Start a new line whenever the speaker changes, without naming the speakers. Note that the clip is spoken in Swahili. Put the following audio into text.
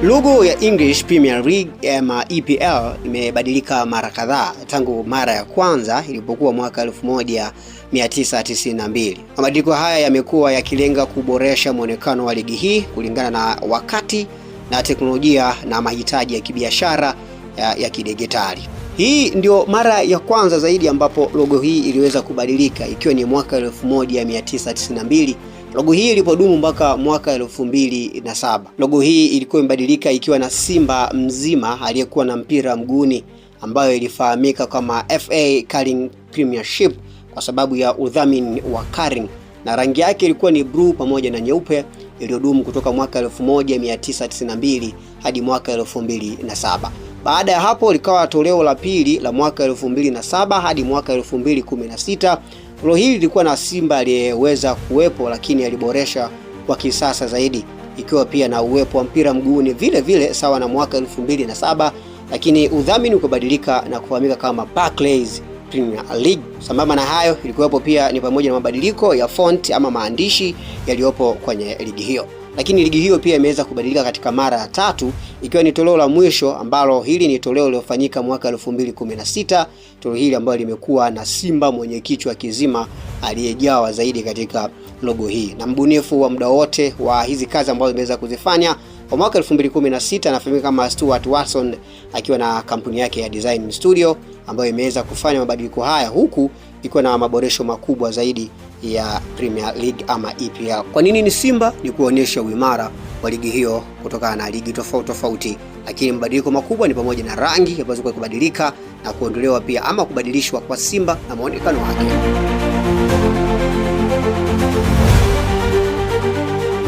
Logo ya English Premier League ama EPL imebadilika mara kadhaa tangu mara ya kwanza ilipokuwa mwaka 1992. Mabadiliko haya yamekuwa yakilenga kuboresha mwonekano wa ligi hii kulingana na wakati na teknolojia na mahitaji ya kibiashara ya kidigitali. Hii ndio mara ya kwanza zaidi ambapo logo hii iliweza kubadilika, ikiwa ni mwaka 1992. Logo hii ilipodumu mpaka mwaka 2007. Logo hii ilikuwa imebadilika ikiwa na simba mzima aliyekuwa na mpira mguuni, ambayo ilifahamika kama FA Carling Premiership kwa sababu ya udhamini wa Carling, na rangi yake ilikuwa ni blue pamoja na nyeupe, iliyodumu kutoka mwaka 1992 hadi mwaka 2007. Baada ya hapo likawa toleo la pili la mwaka 2007 hadi mwaka 2016. Toleo hili lilikuwa na simba aliyeweza kuwepo, lakini aliboresha kwa kisasa zaidi, ikiwa pia na uwepo wa mpira mguuni vile vile sawa na mwaka 2007, lakini udhamini ukabadilika na kufahamika kama Barclays Premier League. Sambamba na hayo, ilikuwepo pia ni pamoja na mabadiliko ya font ama maandishi yaliyopo kwenye ligi hiyo. Lakini ligi hiyo pia imeweza kubadilika katika mara ya tatu, ikiwa ni toleo la mwisho ambalo hili ni toleo lililofanyika mwaka 2016, toleo hili ambalo limekuwa na simba mwenye kichwa kizima aliyejawa zaidi katika logo hii. Na mbunifu wa muda wote wa hizi kazi ambazo imeweza kuzifanya kwa mwaka 2016 anafahamika kama Stuart Watson, akiwa na kampuni yake ya Design Studio ambayo imeweza kufanya mabadiliko haya, huku ikiwa na maboresho makubwa zaidi ya Premier League ama EPL. Kwa nini ni simba? Ni kuonyesha uimara wa ligi hiyo kutokana na ligi tofauti tofauti, lakini mabadiliko makubwa ni pamoja na rangi ambazo kwa kubadilika na kuondolewa pia ama kubadilishwa kwa simba na muonekano wake.